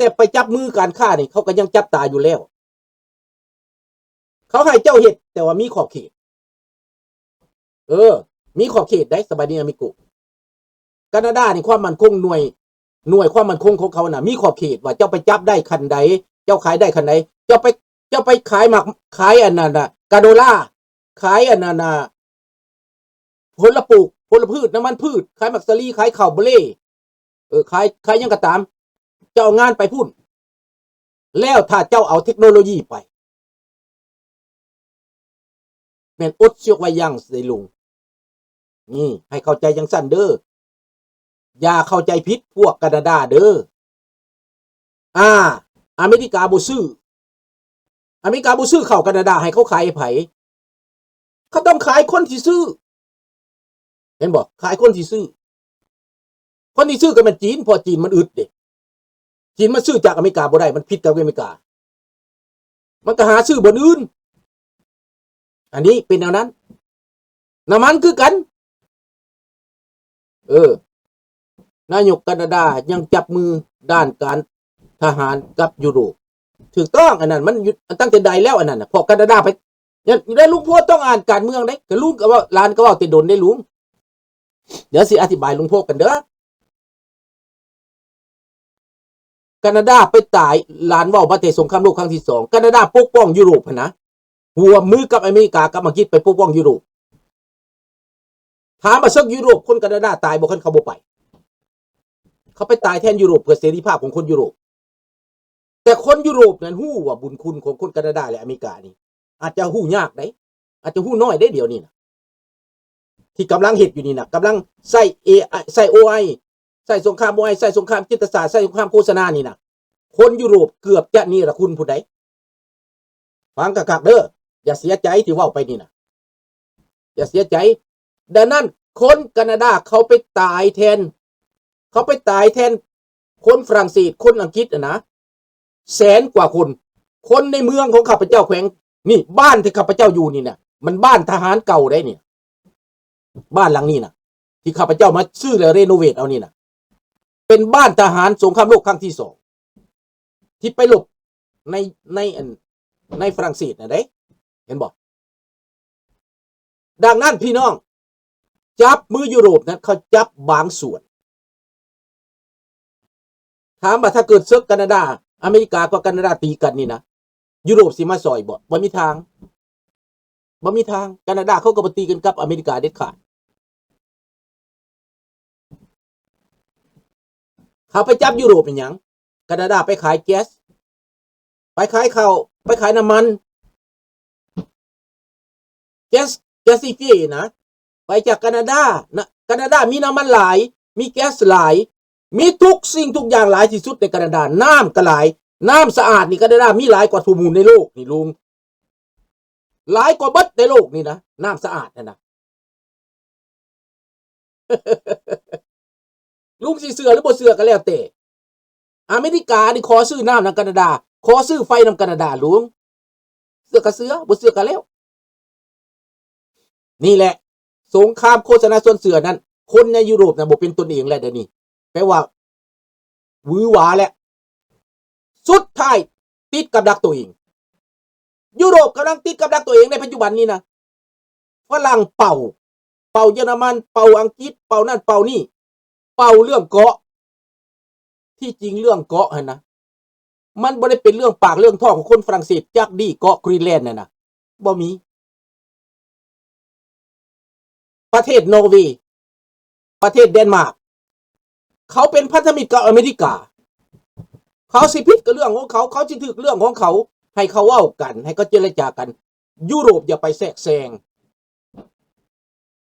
ແຕ່ໄປຈັບມືການຄ້ານີ້ ເຂົາກໍຍັງຈັບຕາຍຢູ່ແລ້ວ. ເຂົາໃຫ້ເຈົ້າເຮັດ ແຕ່ວ່າມີຂອບເຂດ. ເອີ ມີຂອບເຂດໄດ໋ ສະບາຍດີອາມິໂກ. ການາດານີ້ ຄວາມໝັ້ນຄົງ ໜ່ວຍ ໜ່ວຍຄວາມໝັ້ນຄົງຂອງເຂົານະ ມີຂອບເຂດວ່າເຈົ້າໄປຈັບໄດ້ຂັ້ນໃດ ເຈົ້າຂາຍໄດ້ຂັ້ນໃດ ເຈົ້າໄປ ເຈົ້າໄປຂາຍໝາກ ຂາຍອັນນັ້ນນະ ກາໂນລາ ຂາຍອັນນັ້ນນະ ຜົນລະປູກ ຜົນລະພືດ ນ້ຳມັນພືດ ຂາຍໝາກສາລີ ຂາຍເຂົ້າເບເລ ເອີ ຂາຍ ຂາຍຫຍັງກໍຕາມ ເຈົ້າເອົາງານໄປພຸ້ນ ແລ້ວຖ້າເຈົ້າເອົາເທັກໂນໂລຢີໄປ ແມ່ນອົດຊວກໄວ້ຢ່າງໃດລຸງ. ນີ້ໃຫ້ເຂົ້າໃຈຈັ່ງຊັ້ນເດີ ຢ່າເຂົ້າໃຈຜິດພວກການາດາເດີ. ອາ ອາເມລິກາບໍ່ຊື້ ອາເມລິກາບໍ່ຊື້ເຂົ້າການາດາ ໃຫ້ເຂົາຂາຍໃຫ້ໃຜ? ເຂົາຕ້ອງຂາຍຄົນທີ່ຊື້ ເຫັນບໍ່? ຂາຍຄົນທີ່ຊື້ ຄົນທີ່ຊື້ກໍແມ່ນຈີນ ເພາະຈີນມັນອຶດເດ້. ຈີນມັນຊື້ຈາກອາເມລິກາບໍ່ໄດ້ ມັນຜິດກັບອາເມລິກາ ມັນກໍຫາຊື້ບ່ອນອື່ນ. ອັນນີ້ເປັນແນວນັ້ນ. ນ້ຳມັນຄືກັນ ເອີ ນາຍົກການາດາຍັງຈັບມືດ້ານການທະຫານກັບຢູໂຣບ. ຖືກຕ້ອງ ອັນນັ້ນມັນຢູ່ ຕັ້ງແຕ່ໃດແລ້ວ ອັນນັ້ນນະ ເພາະການາດາໄປ ແລ້ວລຸງໂພດຕ້ອງອ່ານການເມືອງເດ້ ກໍລຸງກໍເວົ້າ ຫຼານກໍເວົ້າແຕ່ດົນເດ້ລຸງ. ດຽວຊິອະທິບາຍລຸງໂພດກັນເດີ. ການາດາໄປຕາຍ ຫຼານເວົ້າມາແຕ່ສົງຄາມໂລກຄັ້ງທີສອງ ການາດາປົກປ້ອງຢູໂຣບຫັ້ນນະ ຮ່ວມມືກັບອາເມລິກາກັບອັງກິດໄປປົກປ້ອງຢູໂຣບ. ຖາມວ່າເຊິ່ງຢູໂຣບ ຄົນການາດາຕາຍບໍ່ ຄັນເຂົາບໍ່ໄປ? ເຂົາໄປຕາຍແທນຢູໂຣບ ເພື່ອເສລີພາບຂອງຄົນຢູໂຣບ. ແຕ່ຄົນຢູໂຣບນັ້ນຮູ້ວ່າບຸນຄຸນຂອງຄົນການາດາ ແລະ ອາເມລິການີ້ ອາດຈະຮູ້ຍາກເດ້ ອາດຈະຮູ້ນ້ອຍເດ້ ດຽວນີ້ນະ ທີ່ກຳລັງເຮັດຢູ່ນີ້ນະ ກຳລັງໃຊ້ເອໄອ ໃຊ້ໂອໄອ ໃຊ້ສົງຄາມໂອໄອ ໃຊ້ສົງຄາມຈິດປະສາດ ໃຊ້ສົງຄາມໂຄສະນານີ້ນະ ຄົນຢູໂຣບເກືອບຈະເນລະຄຸນພຸ້ນໃດ໋. ຟັງຄັກໆເດີ ຢ່າເສຍໃຈທີ່ເວົ້າໄປນີ້ນະ ຢ່າເສຍໃຈ. ດັ່ງນັ້ນ ຄົນການາດາເຂົາໄປຕາຍແທນ ເຂົາໄປຕາຍແທນຄົນຝຣັ່ງເສດ ຄົນອັງກິດຫັ້ນນະ ແສນກວ່າຄົນ. ຄົນໃນເມືອງຂອງຂ້າພະເຈົ້າ ແຂວງນີ້ ບ້ານທີ່ຂ້າພະເຈົ້າຢູ່ນີ້ນະ ມັນບ້ານທະຫານເກົ່າໃດ໋ນີ້. ບ້ານຫຼັງນີ້ນະ ທີ່ຂ້າພະເຈົ້າມາຊື້ແລ້ວເຣໂນເວດເອົານີ້ນະ ເປັນບ້ານທະຫານສົງຄາມໂລກຄັ້ງທີສອງ ທີ່ໄປລົບໃນ ໃນອັນ ໃນຝຣັ່ງເສດນະເດ້ ເຫັນບໍ່? ດັ່ງນັ້ນພີ່ນ້ອງ ຈັບມືຢູໂຣບນັ້ນ ເຂົາຈັບບາງສ່ວນ. ຖາມວ່າຖ້າເກີດເສິກການາດາ ອາເມລິກາກັບການາດາຕີກັນນີ້ນະ ຢູໂຣບຊິມາຊ່ອຍບໍ່? ບໍ່ມີທາງ ບໍ່ມີທາງ. ການາດາເຂົາກໍບໍ່ຕີກັນກັບອາເມລິກາເດັດຂາດ. ເຂົາໄປຈັບຢູໂຣບເປັນຫຍັງ? ການາດາໄປຂາຍແກັສ ໄປຂາຍເຂົ້າ ໄປຂາຍນ້ຳມັນ ແກັສ ແກັສຊີເຟຍນະ ໄປຈາກການາດານະ. ການາດາມີນ້ຳມັນຫຼາຍ ມີແກັສຫຼາຍ ມີທຸກສິ່ງທຸກຢ່າງຫຼາຍທີ່ສຸດໃນການາດາ. ນ້ຳກໍຫຼາຍ ນ້ຳສະອາດນີ້ການາດາມີຫຼາຍກວ່າທົ່ວໝູ່ໃນໂລກນີ້ລຸງ ຫຼາຍກວ່າເບິດໃນໂລກນີ້ນະ ນ້ຳສະອາດຫັ້ນນະ. ລຸງຊິເຊື່ອຫຼືບໍ່ເຊື່ອກໍແລ້ວແຕ່ ອາເມລິການີ້ຂໍຊື້ນ້ຳນຳການາດາ ຂໍຊື້ໄຟນຳການາດາ ລຸງ ເຊື່ອກໍເຊື່ອ ບໍ່ເຊື່ອກໍແລ້ວ. ນີ້ແຫຼະ ສົງຄາມໂຄສະນາຊວນເຊື່ອນັ້ນ ຄົນໃນຢູໂຣບນະບໍ່ເປັນຕົນເອງແລ້ວດຽວນີ້ ແປວ່າ ຫວືຫວາແຫຼະ ສຸດທ້າຍຕິດກັບດັກໂຕເອງ. ຢູໂຣບກຳລັງຕິດກັບດັກໂຕເອງໃນປັດຈຸບັນນີ້ນະ. ຝຣັ່ງເປົ່າ ເປົ່າເຢຍລະມັນ ເປົ່າອັງກິດ ເປົ່ານັ້ນເປົ່ານີ້ ເປົ່າເລື່ອງເກາະ. ທີ່ຈິງເລື່ອງເກາະຫັ້ນນະ ມັນບໍ່ໄດ້ເປັນເລື່ອງປາກເລື່ອງທ້ອງຂອງຄົນຝຣັ່ງເສດຈັກດີ້. ເກາະກຣີນແລນນັ້ນນະ ບໍ່ມີ. ປະເທດນໍເວ ປະເທດແດນມາກ ເຂົາເປັນພັນທະມິດກັບອາເມລິກາ. ເຂົາຊິຜິດກໍເລື່ອງຂອງເຂົາ ເຂົາຊິຖືກເລື່ອງຂອງເຂົາ. ໃຫ້ເຂົາເວົ້າກັນ ໃຫ້ເຂົາເຈລະຈາກັນ ຢູໂຣບຢ່າໄປແຊກແຊງ.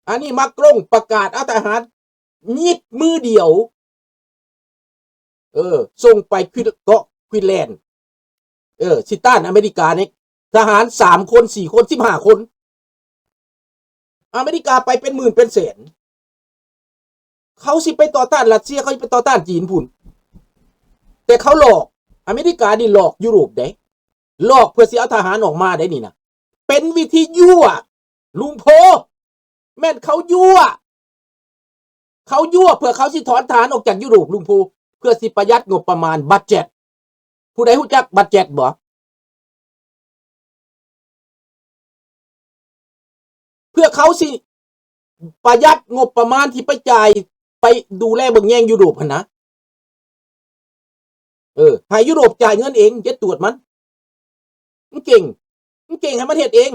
ອັນນີ້ມາກຣົງປະກາດເອົາທະຫານຍິບມືດຽວ ເອີ ສົ່ງໄປຄວິນ ເກາະຄວີນແລນ ເອີ ຊິຕ້ານອາເມລິການີ້ ທະຫານສາມຄົນ ສີ່ຄົນ ສິບຫ້າຄົນ. ອາເມລິກາໄປເປັນໝື່ນເປັນແສນ. ເຂົາຊິໄປຕໍ່ຕ້ານຣັດເຊຍ ເຂົາຊິໄປຕໍ່ຕ້ານຈີນພຸ້ນ. ແຕ່ເຂົາຫຼອກ ອາເມລິການີ້ຫຼອກຢູໂຣບເດ້ ຫຼອກເພື່ອຊິເອົາທະຫານອອກມາໄດ້ນີ້ນະ. ເປັນວິທີຍົວະ ລຸງໂພ ແມ່ນເຂົາຍົວະ. ເຂົາຍົວະເພື່ອເຂົາຊິຖອນທະຫານອອກຈາກຢູໂຣບ ລຸງໂພ ເພື່ອຊິປະຢັດງົບປະມານບັດເຈັດ ຜູ້ໃດຮູ້ຈັກບັດເຈັດບໍ່? ເພື່ອເຂົາຊິປະຢັດງົບປະມານທີ່ໄປຈ່າຍ ໄປດູແລເບິ່ງແຍງຢູໂຣບຫັ້ນນະ. ເອີ ໃຫ້ຢູໂຣບຈ່າຍເງິນເອງ ເຈັດຕວດມັນ. ມັນເກັ່ງ ມັນເກັ່ງໃຫ້ມັນເຮັດເອງ.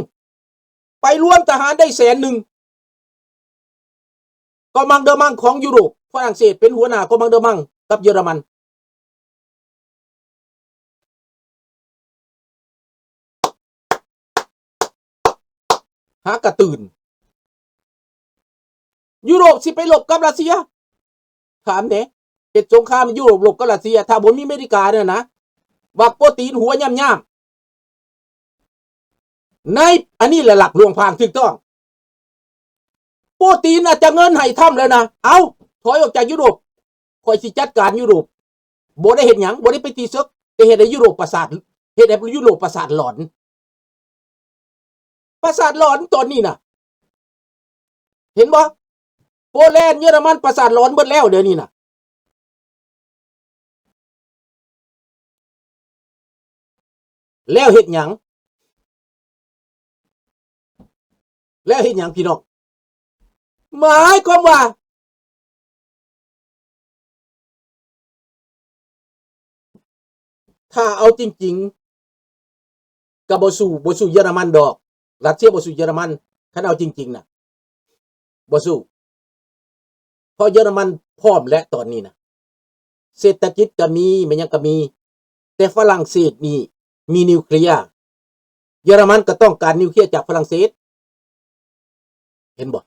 ໄປລວມທະຫານໄດ້ແສນໜຶ່ງ ກຳລັງເດີມັງຂອງຢູໂຣບ, ຝຣັ່ງເສດເປັນຫົວໜ້າກຳລັງເດີມັງກັບເຢຍລະມັນ. ຫາກະຕື່ນ. ຢູໂຣບຊິໄປລົບກັບຣັດເຊຍ? ຖາມແດ່. ເຮັດສົງຄາມຢູໂຣບລົບກັບຣັດເຊຍ ຖ້າບໍ່ມີອາເມລິການັ້ນນະ ບັກໂປຕີນຫົວຍ່ຳໆ. ໃນ ອັນນີ້ແຫຼະຫຼັກລວງພາງຖືກຕ້ອງ. ໂປຕີນອາດຈະເງິນໃຫ້ທຳແລ້ວນະ. ເອົາ ຖອຍອອກຈາກຢູໂຣບ. ຂ້ອຍຊິຈັດການຢູໂຣບ. ບໍ່ໄດ້ເຮັດຫຍັງ, ບໍ່ໄດ້ໄປຕີເສິກ, ແຕ່ເຮັດໃຫ້ຢູໂຣບປະສາດ, ເຮັດໃຫ້ຢູໂຣບປະສາດຫຼອນ. ປະສາດຫຼອນຕອນນີ້ນະ. ເຫັນບໍ່? ໂປແລນ, ເຢຍລະມັນປະສາດຫຼອນເບິດແລ້ວດຽວນີ້ນະ. ແລ້ວເຮັດຫຍັງ? ແລ້ວເຮັດຫຍັງພີ່ນ້ອງ? ໝາຍຄວາມວ່າ ຖ້າເອົາຈິງໆ ກໍບໍ່ສູ້, ບໍ່ສູ້ເຢຍລະມັນດອກ. ຣັດເຊຍບໍ່ສູ້ເຢຍລະມັນ, ຄັນເອົາຈິງໆນະ ບໍ່ສູ້. ເພາະເຢຍລະມັນພ້ອມແລ້ວຕອນນີ້ນະ, ເສດຖະກິດກໍມີ, ແມ່ນຫຍັງກໍມີ, ແຕ່ຝຣັ່ງເສດນີ້ມີນິວເຄລຍ. ເຢຍລະມັນກໍຕ້ອງການນິວເຄລຍຈາກຝຣັ່ງເສດ, ເຫັນບໍ່?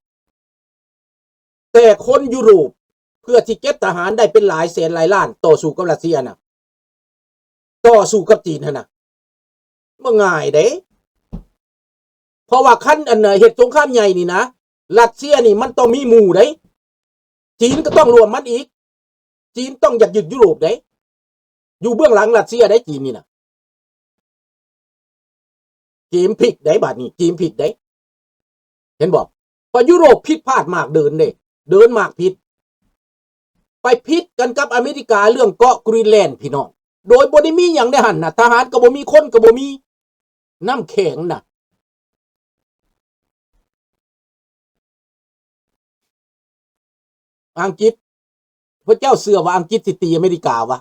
ແຕ່ຄົນຢູໂຣບ ເພື່ອທີ່ເກັບທະຫານໄດ້ເປັນຫຼາຍແສນຫຼາຍລ້ານ ຕໍ່ສູ້ກັບຣັດເຊຍນະ, ຕໍ່ສູ້ກັບຈີນຫັ້ນນະ, ບໍ່ງ່າຍເດ້. ເພາະວ່າຄັນ ອັນ ເຮັດສົງຄາມໃຫຍ່ນີ້ນະ, ຣັດເຊຍນີ້ມັນຕ້ອງມີໝູ່ເດ້. ຈີນກໍຕ້ອງຮ່ວມມັນອີກ. ຈີນຕ້ອງຢາກຍຶດຢູໂຣບເດ້. ຢູ່ເບື້ອງຫຼັງຣັດເຊຍເດ້ ຈີນນີ້ນະ. ເກມພິກເດ້ ບາດນີ້ເກມພິກເດ້. ເຫັນບໍ່? ເພາະຢູໂຣບຜິດພາດໝາກເດີນເດ້, ເດີນໝາກຜິດ. ໄປຜິດກັນກັບອາເມລິກາເລື່ອງເກາະກຣີນແລນ ພີ່ນ້ອງ, ໂດຍບໍ່ໄດ້ມີຫຍັງໃນຫັ້ນນະ, ທະຫານກໍບໍ່ມີ, ຄົນກໍບໍ່ມີ, ນ້ຳແຂງນະ. ອັງກິດ, ພວກເຈົ້າເຊື່ອວ່າອັງກິດຊິຕີອາເມລິກາວະ?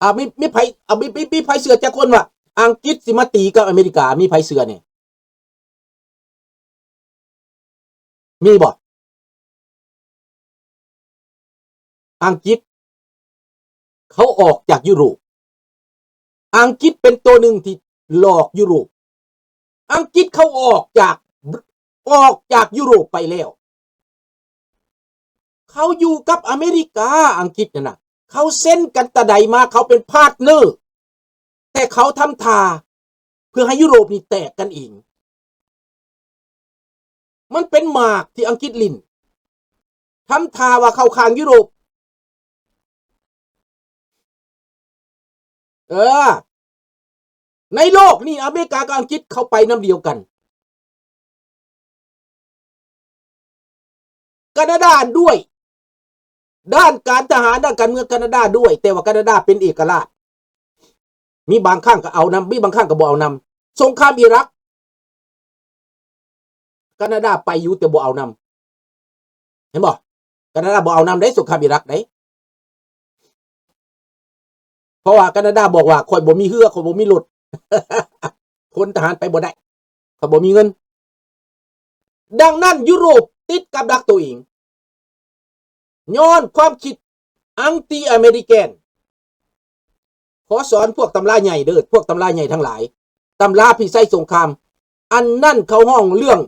ອ່າ ມີ ມີໃຜ ອ່າ ມີ ມີ ມີໃຜເຊື່ອຈັກຄົນວ່າອັງກິດຊິມາຕີກັບອາເມລິກາ? ມີໃຜເຊື່ອແດ່? ມີບໍ່? ອັງກິດເຂົາອອກຈາກຢູໂຣບ. ອັງກິດເປັນໂຕໜຶ່ງທີ່ຫຼອກຢູໂຣບ. ອັງກິດເຂົາອອກຈາກ ອອກຈາກຢູໂຣບໄປແລ້ວ. ເຂົາຢູ່ກັບອາເມລິກາ, ອັງກິດນັ້ນນະ, ເຂົາເຊັນກັນແຕ່ໃດມາ, ເຂົາເປັນພາດເນີ, ແຕ່ເຂົາທຳທ່າເພື່ອໃຫ້ຢູໂຣບນີ້ແຕກກັນເອງ. ມັນເປັນໝາກທີ່ອັງກິດຫຼິ້ນ, ທຳທ່າວ່າເຂົ້າຂ້າງຢູໂຣບ. ເອີ ໃນໂລກນີ້ອາເມລິກາກັບອັງກິດເຂົ້າໄປນຳດຽວກັນ, ການາດາດ້ວຍ, ດ້ານການທະຫານ, ດ້ານການເມືອງການາດາດ້ວຍ, ແຕ່ວ່າການາດາເປັນເອກະລາດ, ມີບາງຄັ້ງກໍເອົານຳ, ມີບາງຄັ້ງກໍບໍ່ເອົານຳ. ສົງຄາມອີຣັກ ການາດາໄປຢູ່ແຕ່ບໍ່ເອົານຳ. ເຫັນບໍ່? ການາດາບໍ່ເອົານຳເດ້ ສົງຄາມອີຣັກເດ້. ເພາະວ່າການາດາບອກວ່າ ຂ້ອຍບໍ່ມີເຮືອ, ຂ້ອຍບໍ່ມີລົດ, ຂົນທະຫານໄປບໍ່ໄດ້, ຂ້ອຍບໍ່ມີເງິນ. ດັ່ງນັ້ນ ຢູໂຣບຕິດກັບດັກໂຕເອງ ຍ້ອນຄວາມຄິດ anti American. ຂໍສອນພວກຕຳລາໃຫຍ່ເດີ້ ພວກຕຳລາໃຫຍ່ທັງຫຼາຍ, ຕຳລາພິໄສສົງຄາມ, ອັນນັ້ນເຂົາຮ້ອງເລື່ອງ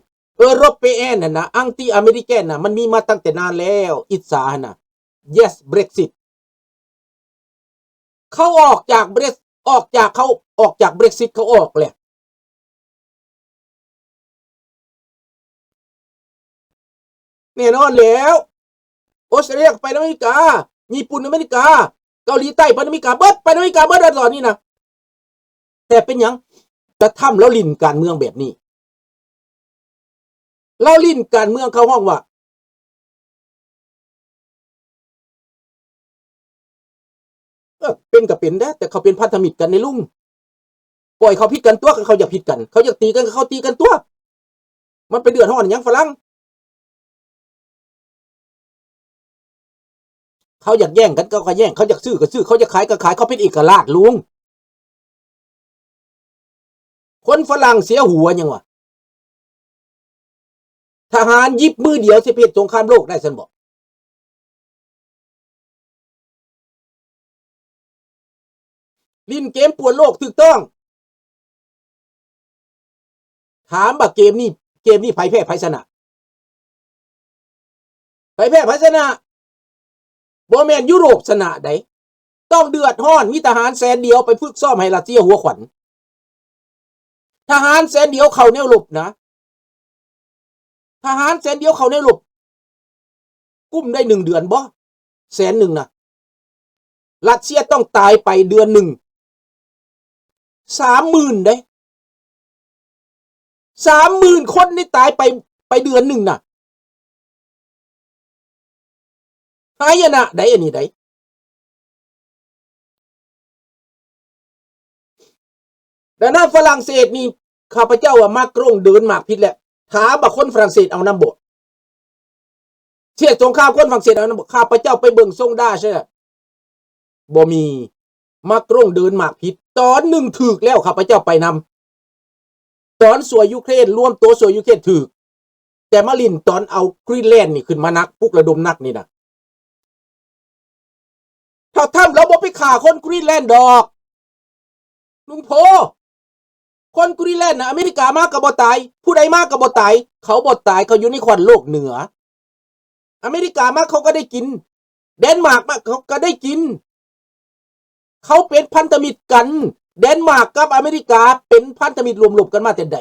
European ຫັ້ນນະ, anti American ນະ, ມັນມີມາຕັ້ງແຕ່ນານແລ້ວ, ອິດສາຫັ້ນນະ. Yes Brexit. ເຂົາອອກຈາກ Brex-, ອອກຈາກ ເຂົາອອກຈາກ Brexit ເຂົາອອກແຫຼະ. ແນ່ນອນແລ້ວ, ອອສເຕຣເລຍກໍໄປອາເມລິກາ, ຍີ່ປຸ່ນອາເມລິກາ, ເກົາຫຼີໃຕ້ໄປອາເມລິກາເບິດ, ໄປອາເມລິກາເບິດແລ້ວຕອນນີ້ນະ. ແຕ່ເປັນຫຍັງ? ກະທຳລາວຫຼິ້ນການເມືອງແບບນີ້. ລາວຫຼິ້ນການເມືອງ ເຂົາຮ້ອງວ່າ ປັນກໍເປັນເດ້ ແຕ່ເຂົາເປັນພັນທະມິດກັນເດ້ລຸງ. ປ່ອຍເຂົາຜິດກັນຕົວະ ຄັນເຂົາຢາກຜິດກັນ ເຂົາຢາກຕີກັນກໍເຂົາຕີກັນຕົວະ ມັນໄປເດືອດຮ້ອນຫຍັງຝຣັ່ງ? ເຂົາຢາກແຍ່ງກັນກໍ ກໍແຍ່ງ ເຂົາຢາກຊື້ກໍຊື້ ເຂົາຢາກຂາຍກໍຂາຍ ເຂົາເປັນເອກະລາດລຸງ. ຄົນຝຣັ່ງເສຍຫົວຫຍັງວະ? ທະຫານຢິບມືດຽວຊິໄປເຮັດສົງຄາມໂລກໄດ້ຊັ້ນບໍ? ຫຼິ້ນເກມປ່ວນໂລກຖືກຕ້ອງ. ຖາມວ່າເກມນີ້ ເກມນີ້ໃຜແພ້ໃຜຊະນະ? ໃຜແພ້ໃຜຊະນະ? ບໍ່ແມ່ນຢູໂຣບຊະນະໃດ. ຕ້ອງເດືອດຮ້ອນ ມີທະຫານແສນດຽວໄປຝຶກຊ້ອມໃຫ້ຣັດເຊຍຫົວຂວັນ. ທະຫານແສນດຽວເຂົ້າແນວລົບນະ. ທະຫານແສນດຽວເຂົ້າແນວລົບ ກຸ້ມໄດ້ໜຶ່ງເດືອນບໍ່? ແສນໜຶ່ງນະ. ຣັດເຊຍຕ້ອງຕາຍໄປເດືອນໜຶ່ງ ສາມໝື່ນເດ້. ສາມໝື່ນຄົນນີ້ຕາຍໄປ ໄປເດືອນໜຶ່ງນະ. ຫາຍະນະໃດ໋ ອັນນີ້ໃດ໋. ແລະນະຝຣັ່ງເສດນີ້ ຂ້າພະເຈົ້າວ່າມາກຣົງເດີນມາກຜິດແລ້ວ. ຖາມວ່າຄົນຝຣັ່ງເສດເອົານຳບໍ່? ເສດສົງຄາມຄົນຝຣັ່ງເສດເອົານຳບໍ່? ຂ້າພະເຈົ້າໄປເບິ່ງຊອງດາຊະ ບໍ່ມີ ມາກຣົງເດີນມາກຜິດ. ຕອນໜຶ່ງຖືກແລ້ວ ຂ້າພະເຈົ້າໄປນຳ ຕອນຊ່ວຍຢູເຄຣນ ລວມໂຕຊ່ວຍຢູເຄຣນຖືກ ແຕ່ມາຫຼິ້ນຕອນເອົາກຣີນແລນນີ້ຂຶ້ນມາໜັກ ປຸກລະດົມໜັກນີ້ນະ. ຖ້າທຳລາວບໍ່ໄປຂ້າຄົນກຣີນແລນດອກ ລຸງໂພ. ຄົນກຣີນແລນນະ ອາເມລິກາມາກໍບໍ່ຕາຍ ຜູ້ໃດມາກໍບໍ່ຕາຍ. ເຂົາບໍ່ຕາຍ ເຂົາຢູ່ໃນຂວັນໂລກເໜືອ. ອາເມລິກາມາເຂົາກໍໄດ້ກິນ ແດນມາກມາເຂົາກໍໄດ້ກິນ. ເຂົາເປັນພັນທະມິດກັນ ແດນມາກກັບອາເມລິກາເປັນພັນທະມິດຮ່ວມລົບກັນມາແຕ່ໃດ?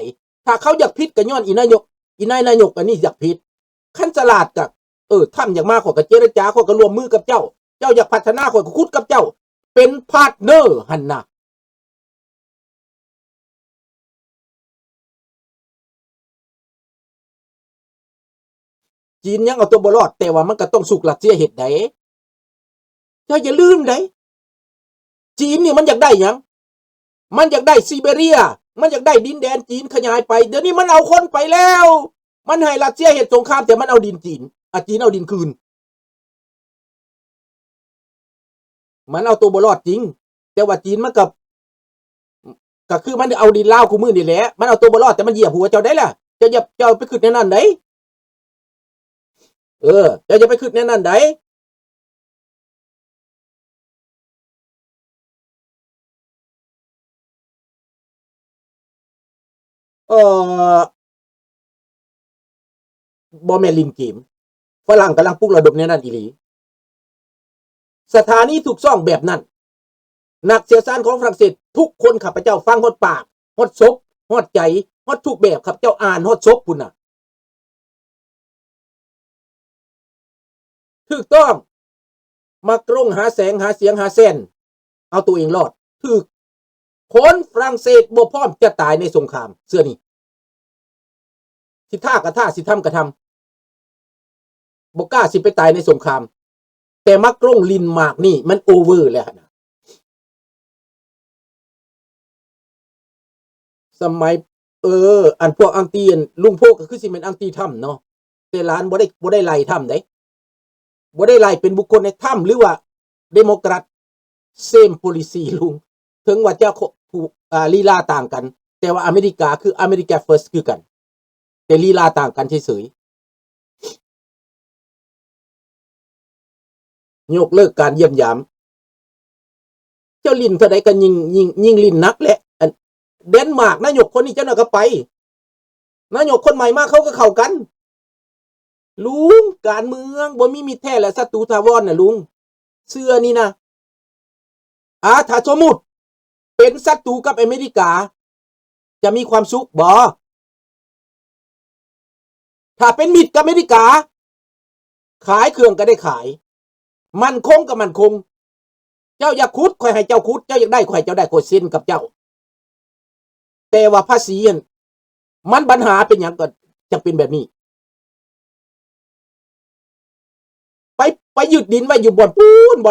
ຖ້າເຂົາຢາກຜິດກໍຍ້ອນອີນາຍົກ ອີນາຍນາຍົກອັນນີ້ຢາກຜິດ. ຄັນສະຫຼາດກໍ ເອີ ທຳຢາກມາ ຂ້ອຍກໍເຈລະຈາ ຂ້ອຍກໍຮ່ວມມືກັບເຈົ້າ ເຈົ້າຢາກພັດທະນາ ຂ້ອຍກໍຂຸດກັບເຈົ້າ ເປັນພາດເນີຫັ້ນນະ. ຈີນຍັງເອົາຕົວບໍ່ລອດ ແຕ່ວ່າມັນກໍຕ້ອງສຸກລັດເຊຍເຮັດໃດ໋. ເຈົ້າຢ່າລືມໃດ໋ ຈີນນີ້ມັນຢາກໄດ້ຫຍັງ? ມັນຢາກໄດ້ຊີເບເຣຍ ມັນຢາກໄດ້ດິນແດນຈີນຂະຫຍາຍໄປ. ດຽວນີ້ມັນເອົາຄົນໄປແລ້ວ ມັນໃຫ້ລັດເຊຍເຮັດສົງຄາມ ແຕ່ມັນເອົາດິນຈີນ ອາ ຈີນເອົາດິນຄືນ. ມັນເອົາຕົວບໍ່ລອດຈິງ ແຕ່ວ່າຈີນມັນກໍ ກໍຄືມັນເອົາດິນລາວຄູ່ມື້ນີ້ແຫຼະ. ມັນເອົາຕົວບໍ່ລອດ ແຕ່ມັນຢຽບຫົວເຈົ້າໄດ໋ລະ. ເຈົ້າຢ່າ ເຈົ້າໄປຄິດແນວນັ້ນໃດ໋. ເອີ ເຈົ້າຢ່າໄປຄິດແນວນັ້ນໃດ໋. ເອີ ບໍ່ແມ່ນຫຼິ້ນເກມ. ຝຣັ່ງກຳລັງປຸກລະດົມແນວນັ້ນອີ່ຫຼີ. ສະຖານີທຸກຊ່ອງແບບນັ້ນ. ນັກຊ່ຽວຊານຂອງຝຣັ່ງເສດທຸກຄົນ ຂ້າພະເຈົ້າຟັງຮອດປາກ ຮອດສົບ ຮອດໃຈ ຮອດທຸກແບບ. ຂ້າພະເຈົ້າອ່ານຮອດສົບພຸ້ນນະ. ຖືກຕ້ອງ. ມັກລົງຫາແສງ ຫາສຽງ ຫາແຊນ ເອົາໂຕເອງລອດ. ຖືກ. ຄົນຝຣັ່ງເສດບໍ່ພ້ອມຈະຕາຍໃນສົງຄາມ ເຊື່ອນີ້. ຊິທ້າກໍທ້າ ຊິທຳກໍທຳ ບໍ່ກ້າຊິໄປຕາຍໃນສົງຄາມ. ແຕ່ມັກລົງຫຼິ້ນໝາກນີ້ ມັນໂອເວີແລ້ວນະ. ສະໄໝ ເອີ ອັນພວກອັງຕີ ລຸງໂພກໍຄືຊິແມ່ນອັງຕີທຳເນາະ ແຕ່ຫຼານບໍ່ໄດ້ ບໍ່ໄດ້ໄລ່ທຳເດ້ ບໍ່ໄດ້ໄລ່ເປັນບຸກຄົນໃນທຳ ຫຼືວ່າເດໂມແຄຣັດ ເຊມໂພລິຊີລຸງ. ເຖິງວ່າຈະ ຜູ້ ອ່າ ລີລາຕ່າງກັນ ແຕ່ວ່າອາເມລິກາຄືອາເມລິກາເຟີສຄືກັນ ແຕ່ລີລາຕ່າງກັນເສີຍໆ. ຍົກເລີກການຢ້ຽມຢາມ. ເຈົ້າຫຼິ້ນເທົ່າໃດກໍຍິ່ງ ຍິ່ງ ຍິ່ງຫຼິ້ນໜັກແຫຼະ. ອັນ ເດນມາກ ນາຍົກຄົນນີ້ເຈົ້າໜ້າກໍໄປ ນາຍົກຄົນໃໝ່ມາເຂົາກໍເຂົ້າກັນ. ລຸງ ການເມືອງບໍ່ມີມິດແທ້ ແລະ ສັດຕູຖາວອນນະລຸງ ເຊື່ອນີ້ນະ. ອາ ຖ້າສົມມຸດເປັນສັດຕູກັບອາເມລິກາ ຈະມີຄວາມສຸກບໍ່? ຖ້າເປັນມິດກັບອາເມລິກາ ຂາຍເຄື່ອງກໍໄດ້ຂາຍ ໝັ້ນຄົງກໍໝັ້ນຄົງ. ເຈົ້າຢາກຂຸດ ຂ້ອຍໃຫ້ເຈົ້າຂຸດ ເຈົ້າຢາກໄດ້ ຂ້ອຍໃຫ້ເຈົ້າໄດ້ ຂ້ອຍເຊັນກັບເຈົ້າ. ແຕ່ວ່າພາສີຫັ້ນ ມັນບັນຫາເປັນຫຍັງກໍຈັ່ງເປັນແບບນີ້? ໄປ ໄປຍຶດດິນໄວ້ຢູ່ບ່ອນປູ້ນ ບ່ອນ